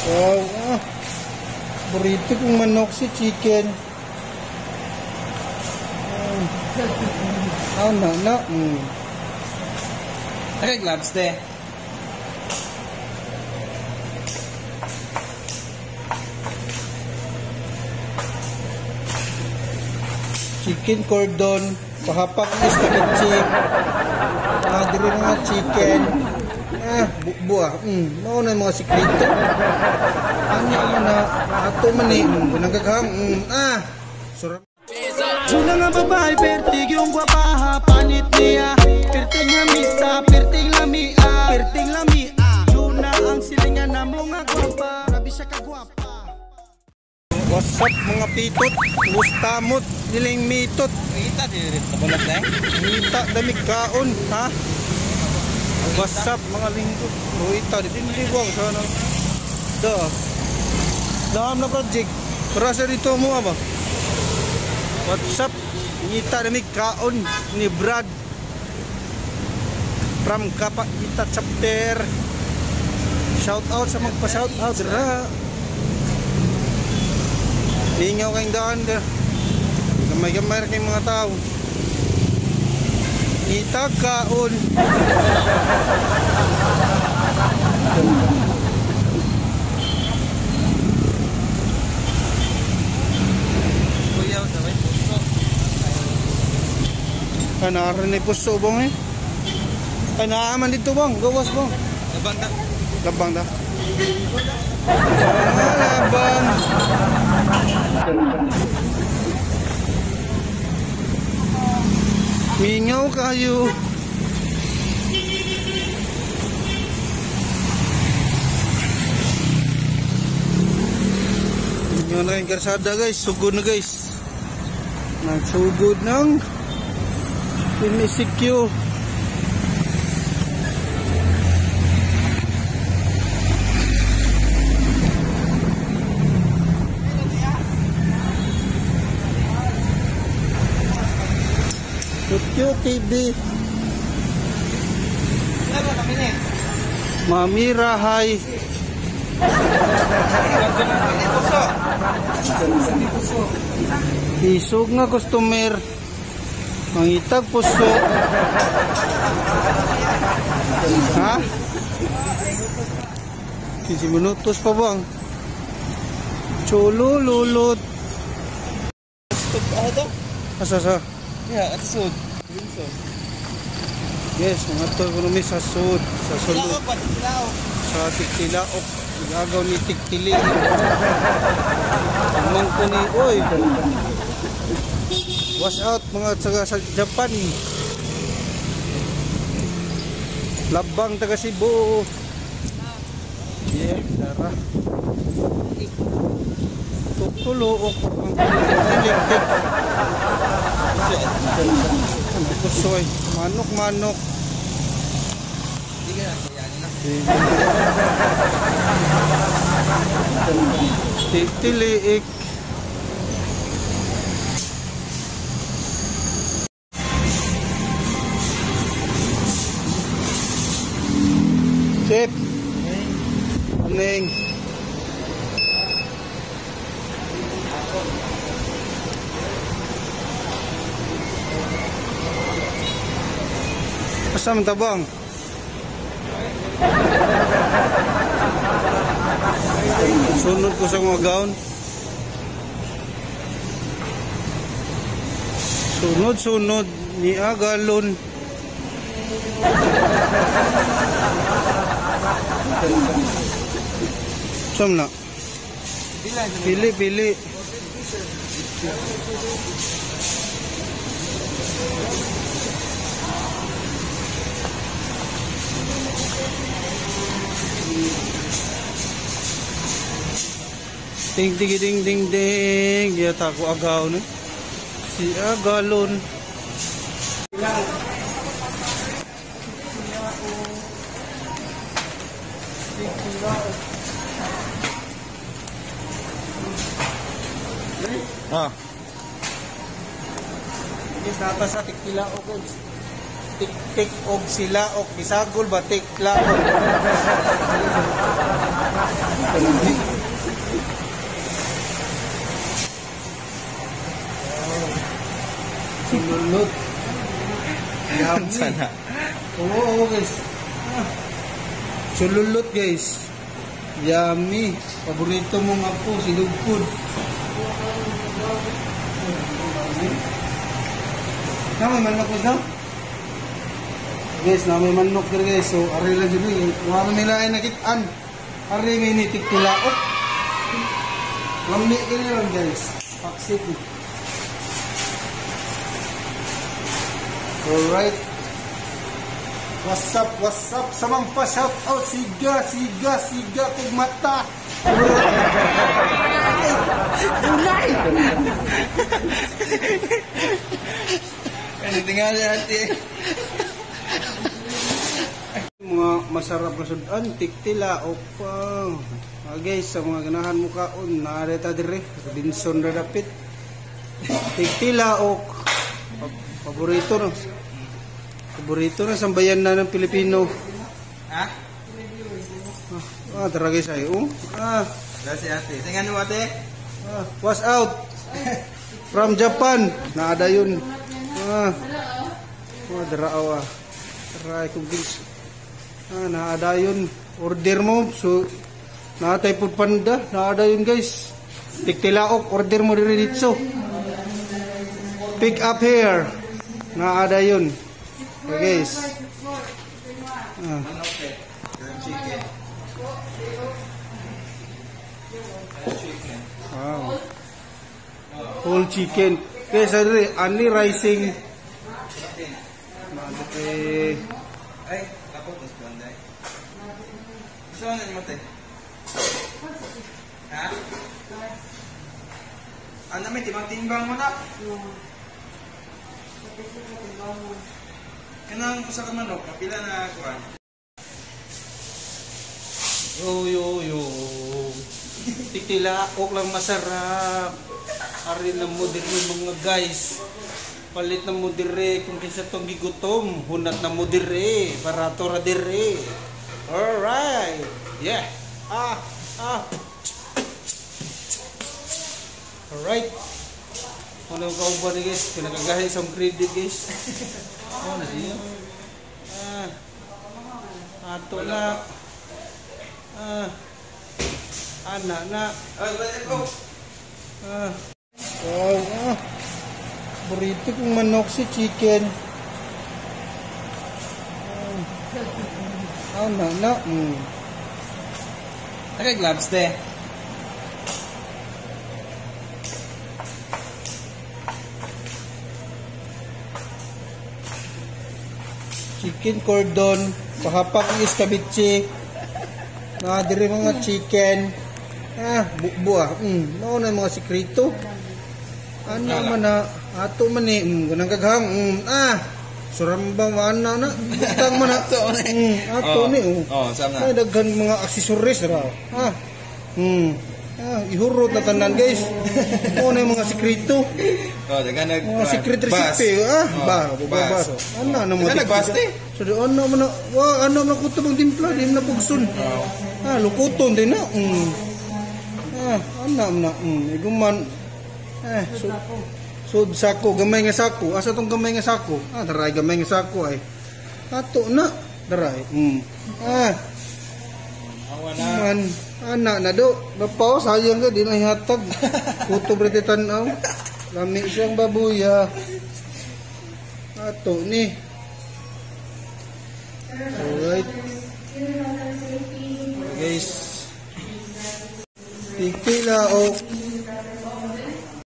Wow, ah. Burrito kong manok si chicken. Ah, na na. Okay, gloves de. Chicken cordon, pahapak is kitchik. Ah, diri mga chicken. Ah, buah. Mao na mga sikreto. Ano man na ato man ni nagaghang. Ah. Surap. Una nga babae, pertig yung gwapaha, panit niya. Perting nga misa, perting lamia, perting lamia. Yun na ang silingan na mga gwapa, grabe siya kagwapa. What's up mga pitot? Mustamot, niling mitot. Kita di rin sa na eh. Ngita damig kaon, ha? What's up mga lingkod? Ruita, di dinliwang sana. Da. Dam na project. Para sa dito mo ba? What's up? Ngita damig kaon ni Brad. From Kapaita chapter. Shout out sa magpa-shout out ra. Lingaw kayong daan ka. Gamay-gamay kayong mga tao. Ngita kaon. Kuya, sa may puso. Kanaran ni puso bang eh. Ay naaman dito bang, gawas bang. Labang ta. Labang ta. Ah, labang. Mingaw kayo. Mingaw na kayong karsada guys, sugod na guys. Nagsugod ng MCQ. Tokyo TV. Mamira hi. Isog nga customer. Mangitag puso. Ha? 15 minutos pa bang? Chulo lulot. Asa sa? Yeah, at sud. Yes, mga tol kuno mi sa sud, sa sulod. Sa Tigtilaok, gagaw ni Tigtili. Amang ko ni, oy. Watch out mga taga sa Japan. Labang taga Cebu. Yeah, tara. Tutulook ang tilik. Pusoy, manok manok. Tiliik. Chip. Aning. Asa man tabang? Sunod ko sa mga gown. Sunod-sunod ni Agalon. Saan na? Pili, pili. Ding ding ding ding ding. Yata ako agaw no. Si Agalon. Ah. Yes, nata sa Tigtilaok guys. Tik-tik og silaok bisagol ba tik laok. Sululot. Yummy. Sana. Oo, guys. Sululot, guys. Yummy. Paborito mo nga po, si Lugkod. Namay manok guys, no? Guys, namay manok diri, guys. So, ari lang dyan eh. Wala nila ay nakitaan. Ari may nitik tilaok. Lamni kini lang, guys. Paksit. Alright. What's up, what's up? Samang pa shout out. Siga, siga, siga kog mata. Unay! Ano tingali ate? Mga masarap na sudan, tiktilaok pa. Guys, sa mga ganahan mo kaon, naareta dire, Robinson ra dapit. Tiktilaok. Paborito no. Paborito na sambayan na ng Pilipino. Ha? Tara guys ay. Oh. Tara si ate. Tingnan mo ate. Was out. From Japan. Naada yun. Dara aw. Tara kung guys. Naada yun. Order mo. So naatay food panda. Naada yun guys. Tiktilaok. Order mo diri dito. Pick up here. Naada yun. Okay, guys. Chicken. Wow. Whole chicken. Guys, ani rising. Ay, ako mas banday. Gusto mo na mo te? Ha? Ano may timbang-timbang mo na? Kanang usa ka manok, kapila na kuan. Yo yo yo. Tiktilaok lang masarap. Ari na mo diri mga guys. Palit na mo diri kung kinsa tong gigutom, hunat na mo diri, barato ra diri. Alright. Yeah. Alright. Ano ka ba ni guys? Pinakagahi sa credit guys. Oh, na siya. Ato na. Ana na. Wow. Burrito kong manok si chicken. Ana na. Naka gloves te. Chicken cordon, pahapak iskabitsi. Na diri mga chicken. Bukbo ah. Mao na mga sikreto. Ana man na ato man ni, ganang kaghang. Surambang ana na. Butang man ato ni. Ato ni. Oh, sama na. Ay daghan mga accessories ra. Ihurot na tanan guys. Mao na mga sikreto. Oh, daghan nag mga secret recipe. Ba, ba. Ana na mo. Daghan nagbas te. So di ana man na, wa ana man kutob ang timpla, di na pugson. Lukuton din na. Ana man na. Iguman. So, sud sako, gamay nga sako. Asa tong gamay nga sako? Daray gamay nga sako ay. Ato na, daray. Awa na. Man, ana na do. Napaw sayang ka di na ihatag. Kutob ra tan-aw. Lami siyang babuya. Ato ni. Alright. Guys. Tiktilaok.